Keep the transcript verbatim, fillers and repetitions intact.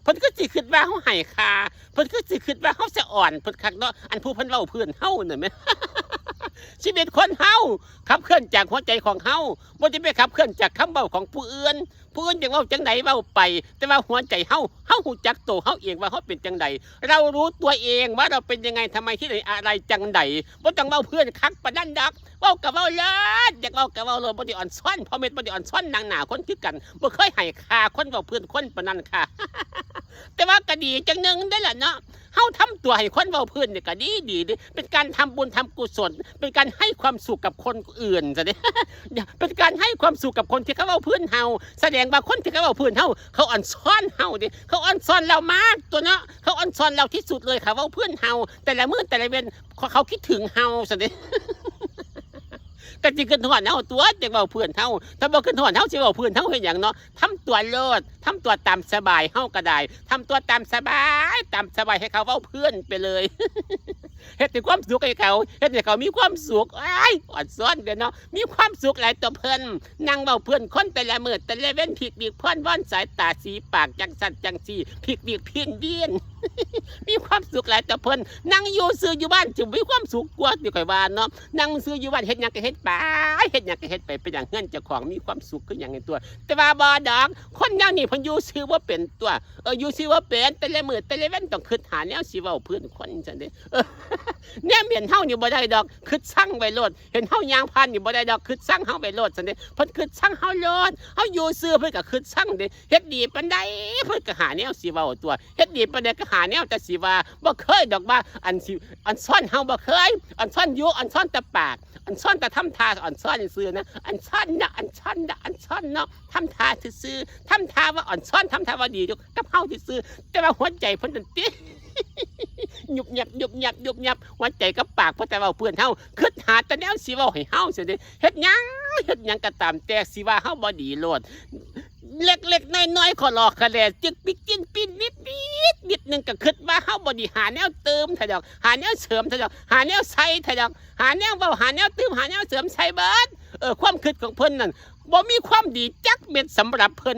เพิ่นคือสิคิดว่าเฮาให้ค่า เพิ่นคือสิคิดว่าเฮาสะอ่อนเพิ่นคักเนาะ อันผู้เพิ่นเว้าพื้นเฮานั่นแหม ชีวิตคนเฮาขับเคลื่อนจากหัวใจของเฮา บ่ได้ไปขับเคลื่อนจากคำเว้าของผู้อื่น ผู้อื่นอยากเว้าจังใดเว้าไป แต่ว่าหัวใจเฮา เฮาฮู้จักตัวเฮาเองว่าเฮาเป็นจังใด เรารู้ตัวเองว่าเราเป็นยังไง ทำไม ที่ไหน อะไร จังใด บ่ต้องเว้าพื้นคักปานนั้นดอก เว้าก็เว้าโลด อยากเว้าก็เว้าโลด บ่ได้อ่อนซ้อน พ่อแม่บ่ได้อ่อนซ้อนนางหน้าคนคือกัน บ่เคยให้ค่าคนเว้าพื้นคนปานนั้นค่ะ แต่ว่าก็ดีจังหนึ่งได้อล่ะเนาะ เฮาทำตัวให้คนเว้าพื้นนี่ก็ดีดีเด้ เป็นการทำบุญทำกุศล เป็นการให้ความสุขกับคนอื่นซะเด้ เป็นการให้ความสุขกับคนที่เขาเว้าพื้นเฮา แสดงว่าคนที่เขาเว้าพื้นเฮา เขาอ่อนซ้อนเฮาเด้ เขาอ่อนซ้อนเรามากตัวเนาะ เขาอ่อนซ้อนเราที่สุดเลยค่ะ เว้าพื้นเฮา แต่ละมื้อแต่ละเว็น เขา เขาคิดถึงเฮาซะเด้ ก็สิคิดฮอดเฮาตัว จั่งเว้าพื้นเฮา ถ้าบ่คิดฮอดเฮาสิเว้าพื้นเฮาเฮ็ดหยังเนาะ ทำตัวโลด ทำตัวตามสบายเฮาก็ได้ ทำตัวตามสบาย ตามสบายให้เขาเว้าพื้นไปเลย เฮ็ดให้ความสุขให้เขา เฮ็ดให้เขามีความสุข อ้าย อ่อนซ้อนเด้อเนาะ มีความสุขหลายตัวเพิ่น นั่งเว้าพื้นคนแต่ละมื้อแต่ละเว็น พิกวิกพ่อนว่อนสายตาสีปากจังสั่นจังซี่ พิกวิกพินเวียน มีความสุขหลายตัวเพิ่น นั่งอยู่ซื่ออยู่บ้านจะมีความสุขกว่าติ ข้อยว่าเนาะ นั่งซื่ออยู่บ้านเฮ็ดหยังก็เฮ็ดไป เฮ็ดหยังก็เฮ็ดไป เป็นหยังเฮือนเจ้าของมีความสุขคือหยังในตัว แต่ว่าบ่ดอก คนแนวนี้เพิ่นอยู่ซื่อบ่เป็นตัว เออ อยู่ซื่อบ่เป็น แต่ละมื้อแต่ละเว็นต้องคิดหาแนวสิเว้าพื้นคนซั่นเด้ เออ แนมเห็นเฮานี่บ่ได้ดอก คิดซังไว้โลด เห็นเฮาย่างผ่านนี่บ่ได้ดอก คิดซังเฮาไว้โลดซั่นเด้ เพิ่นคิดซังเฮาโลด เฮาอยู่ซื่อเพิ่นก็คิดซังเด้ เฮ็ดดีปานใดเพิ่นก็หาแนวสิเว้าตัว เฮ็ดดีปานใดก็หาแนวแต่สิว่า บ่เคยดอกว่า อันสิ อันซ่อนเฮาบ่เคย อันซ่อนอยู่ อันซ่อนแต่ปาก อันซ่อนแต่ทำท่า อันซ่อนซื่อๆนะ อันซ่อนนะ อันซ่อนนะ อันซ่อนเนาะ ทำท่าซื่อๆ ทำท่าว่าอ่อนซ่อน ทำท่าว่าดีอยู่กับเฮาซื่อๆ แต่ว่าหัวใจเพิ่นนั่นติ ยุบยับ ยุบยับ ยุบยับ หัวใจกับปากเพิ่นแต่เว้าพื้นเฮา คิดหาแต่แนวสิเว้าให้เฮาซั่นเด้ เฮ็ดหยัง เฮ็ดหยังก็ตามแต่สิว่าเฮาบ่ดีโลด เล็กๆ น้อยๆ ขอหลอกขะแหล่ จึกปิกจินปิ้นนิดๆ นิดหนึ่งก็คิดว่าเฮาบ่ดี หาแนวเติมเถาะดอก หาแนวเสริมเถาะดอก หาแนวใส่เถาะดอก หาแนวเว้า หาแนวเติม หาแนวเสริมใส่เบิด เออ ความคิดของเพิ่นนั่น บ่มีความดีจักเม็ดสำหรับเพิ่น